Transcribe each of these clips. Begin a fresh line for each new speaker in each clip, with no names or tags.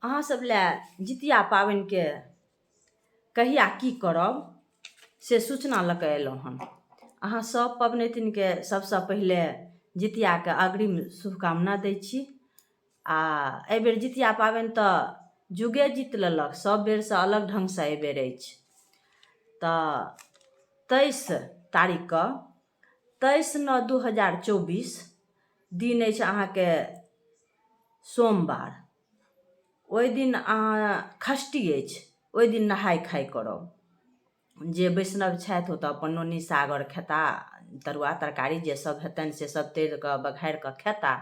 अहाँ सब लए जितिया पाबनिके कहिया की करब से सूचना लऽ कऽ अयलहुँ हन। अहाँ सब पबनैतिनके सबसँ पहिले जितियाके अग्रिम शुभकामना दै छी। आ एहिबेर जितिया पाबनि तऽ जुगे जीत लेलक, सब बेरसँ अलग ढङ्गसँ एहिबेर अछि। तऽ 23 तारीखके 23/9/2024 दिन अछि अहाँके सोमवार। ओहि दिन अहाँ षष्ठी अछि, ओहि दिन नहाय खाय करब। जे वैष्णव छथि ओ तऽ अपन नोनी साग आओर खेता, तरुआ तरकारी जे सब हेतनि से सब तरि कऽ बघारि कऽ खेता।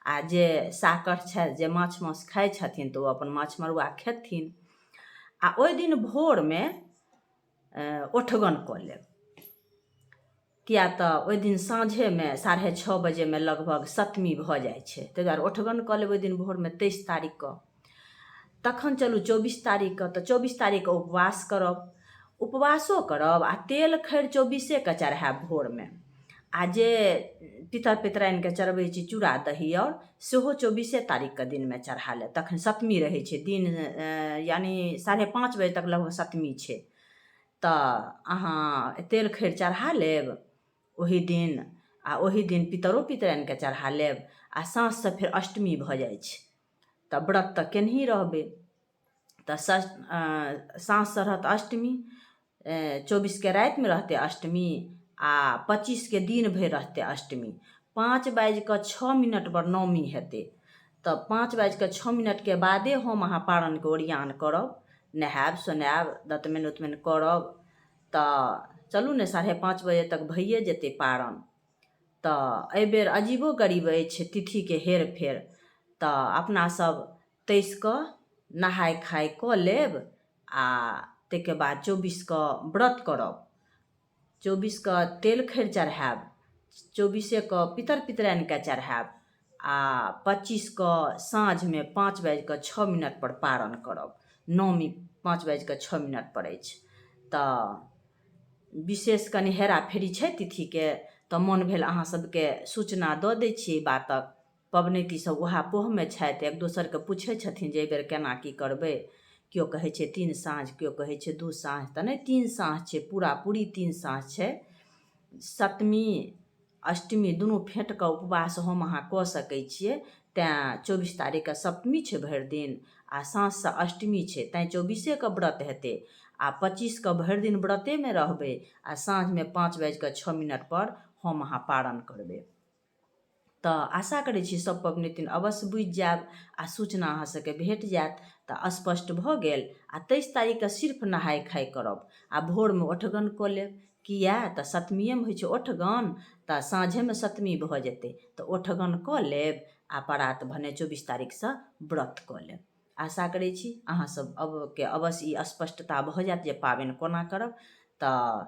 आ जे साकठ छथि, जे माछ मासु खाइ छथिन, तऽ ओ अपन माछ मड़ुआ खेथिन। आ ओहि दिन भोरमे ओठगन कऽ लेब, किया तऽ ओहि दिन साँझेमे 6:30 बजेमे लगभग सप्तमी भऽ जाइ छै। ताहि दुआरे ओठगन कऽ लेब ओहि दिन भोरमे 23 तारीखके। तखन चलू 24 तारीखके, तऽ 24 तारीखके उपवास करब। उपवासो करब आ तेल खैर 24के चढ़ायब भोरमे। आ जे पितर पितराइनके चढ़बै छी चूड़ा दही आओर, सेहो 24 तारीखके दिनमे चढ़ा लेब। तखन सप्तमी रहै छै दिन, यानि 5:30 बजे तक लगभग सप्तमी छै। तऽ अहाँ तेल खैर चढ़ा लेब ओहि दिन, आ ओहि दिन पितरो पितराइनके चढ़ा लेब। आ साँझसँ फेर अष्टमी भऽ जाइ छै, तऽ व्रत तऽ केनही रहबै। तऽ साँझसँ रहत अष्टमी, 24के रातिमे रहतै अष्टमी आ 25के दिन भरि रहतै अष्टमी। 5 बाजि कऽ 6 मिनटपर नवमी हेतै। तऽ 5 बाजि कऽ 6 मिनटके बादे हम अहाँ पारणके ओरियान करब, नहायब सोनायब, दतमनि उतमनि करब। तऽ चलू ने, 5:30 बजे तक भइए जेतै पारण। तऽ एहिबेर अजीबो गरीब अछि तिथिके हेर फेर। तऽ अपना सब 23के नहाय खाय कऽ लेब आ ताहिके बाद 24के व्रत करब। 24के तेल खैर चढ़ायब, 24के पितर पितराइनके चढ़ायब आ 25के साँझमे 5 बाजि कऽ 6 मिनटपर पारण करब। नवमी 5 बाजि कऽ 6 मिनटपर अछि। तऽ विशेष कनि हेराफेरी छै तिथिके, तऽ मोन भेल अहाँ सबके सूचना दऽ दै छी एहि बातक। पबनैती सब उहापोहमे छथि, एक दोसरके पूछै छथिन जे एहिबेर केना की करबै। केओ कहै छै 3 साँझ, केओ कहै छै 2 साँझ। तऽ नहि, 3 साँझ छै, पूरा पूरी 3 साँझ छै। सप्तमी अष्टमी दुनू फेँट कऽ उपवास हम अहाँ कऽ सकै छियै। तैँ 24 तारीखके सप्तमी छै भरि दिन आ साँझसँ अष्टमी छै, तैँ 24के व्रत हेतै आ 25के भरि दिन व्रतेमे रहबै आ साँझमे 5 बाजि कऽ 6 मिनटपर हम अहाँ पारण करबै। तऽ आशा करै छी सभ पबनैतिन अवश्य बुझि जायब आ सूचना अहाँ सबके भेट जायत। तऽ स्पष्ट भऽ गेल। आ 23 तारीखके सिर्फ नहाय खाय करब आ भोरमे ओठगन कऽ लेब। किया तऽ सप्तमीएमे होइ छै ओठगन, तऽ साँझेमे सप्तमी भऽ जेतै, तऽ ओठगन कऽ लेब आ परात भने 24 तारीखसँ व्रत कऽ लेब। आशा करै छी अहाँ सब अबके अवश्य ई स्पष्टता भऽ जायत जे पाबनि कोना करब। तऽ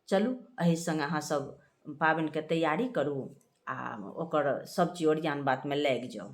चलू, एहि सङ्ग अहाँ सब पाबनिके तैयारी करू आ ओकर सब चीज ओरियान बातमे लागि जाउ।